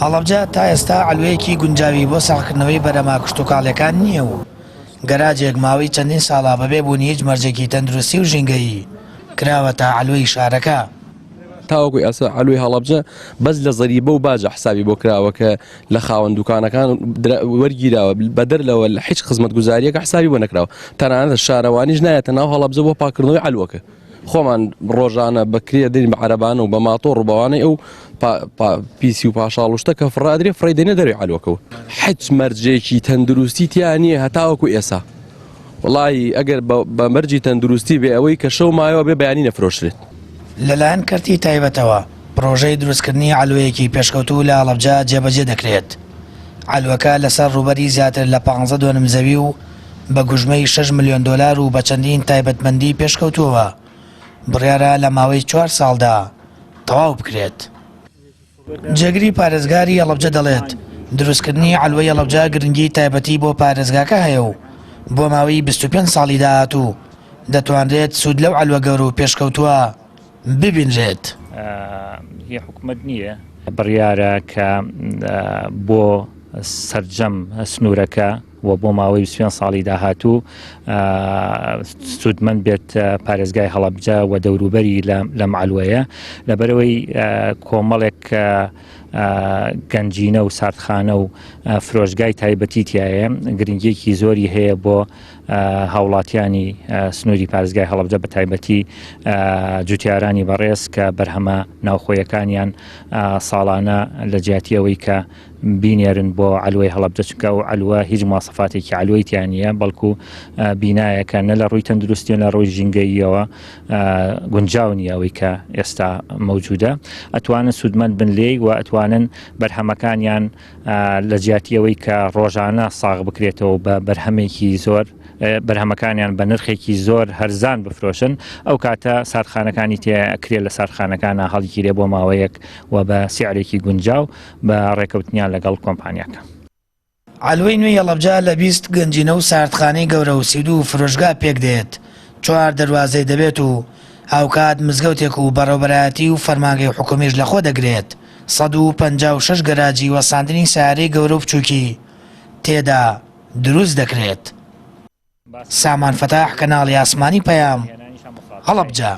هەڵەبجە تا ئێستا عەلوەیەکی گونجاوی بۆ ساغکردنەوەی بەرهەمە کشتوکاڵییەکان نییە و گەراجێک ماوەی چەندین ساڵە بەبێ بوونی هیچ مەرجێکی تەندروستی و ژینگەیی کراوەتە عەلوەی شارەکە. تاوەکو ئێستا عەلوەی هەڵەبجە بەس لە زەریبە و باجە حسابی بۆ کراوە کە لە خاوەن دوکانەکان وەرگیراوە بەدەر لەوە لە هیچ خزمەتگوزاریەکە حسابی بۆ نەکراوە تەنانەت شارەوانیش نایەتە ناو هەڵەبجە بۆ پاکردنەوەی عەلوەکە. خۆمان ڕۆژانە بە کرێ دەین بە عەرەبانە و بە ماتۆڕ و بەوانەی ئەو پیسی و پاشاڵ و شتە کە فڕادرێ فڕێی دەینە دەروی عەلوەکەوە حچ مەرجێکی تەندروستی تیا نییە هەتاوەکو ئێسا وڵی ئەگەر بە مەرجی تەندروستی بێ ئەوەی کە شەو مایەوە بێ بەیانی نەفرۆشرێت. لەلایەن کەرتی تایبەتەوە پڕۆژەی دروستکردنی عەلوەیەکی پێشکەوتوو لە هەڵەبجە جێبەجێ دەکرێت. عەلوەکە لەسەر ڕووبەری زیاتر لە پانزە دۆنم زەوی و بە گوژمەی شەش ملیۆن دۆلار و بە چەندین تایبەتمەندی پێشکەوتووەوە بڕیارە لە ماوەی چوار ساڵدا تەواو بکرێت. جێگری پارێزگاری هەڵەبجە دەڵێت، دروستکردنی عەلوەی هەڵەبجە گرنگی تایبەتی بۆ پارێزگاکە هەیە و بۆ ماوەی 25 ساڵی داهاتوو دەتوانرێت سوود لەو عەلوە گەورە و پێشکەوتووە ببینرێت. هی حکومەت نییە. بڕیارە کە بۆ سەرجەم سنوورەکە و بۆ ماوەی 25 ساڵی داهاتوو سوودمەند بێت پارێزگای هەڵەبجە و دەوروبەری لەم عەلوەیە لەبەرەوەی کۆمەڵێک گەنجینە و ساردخانە و فرۆشگای تایبەتی تایە گرنگیەکی زۆری هەیە بۆ هاوڵاتیانی سنووری پارێزگای هەڵەبجە بە تایبەتی جوتیارانی بەڕێز کە بەرهەمە ناوخۆیەکانیان ساڵانە لە جیاتی ئەوەی کە بینێرن بۆ عەلوەی هەڵەبجە چونکە ئەو عەلوە هیچ مواسەفاتێکی عەلوەی تیا نییە بەڵکو بینایەکە نە لە ڕووی تەندروستی و نە ڕووی ژینگەییەوە گونجاو نییە ئەوەی کە ئێستا مەوجودە ئەتوانن سوودمەند بن لێی و ئەتوانن بەرهەمەکانیان لە جیاتی ئەوەی کە ڕۆژانە ساغ بکرێتەوە بە بەرهەمێکی زۆر بەرهەمەکانیان بە نرخێکی زۆر هەرزان بفرۆشن ئەو کاتە ساردخانەکانی تێ ئەکرێ لە ساردخانەکانە هەڵگیرێ بۆ ماوەیەک و بە سعرێکی گونجاو بە ڕێکەوتنیان لەگەڵ کۆمپانیاکە. عەلوەی نوێی هەڵەبجە لە 20 گەنجینە و ساردخانەی گەورە و 32 فرۆشگا پێکدێت، چوار دەروازەی دەبێت و هاوکات مزگەوتێک و بەڕێوەبەرایەتی و فەرمانگەی حکومیش لەخۆ دەگرێت، 156 گەراجی وەستاندنی سەیارەی گەورە و بچووکی تێدا دروست دەکرێت. سامان فەتاح، کەناڵی ئاسمانی پەیام، هەڵەبجە.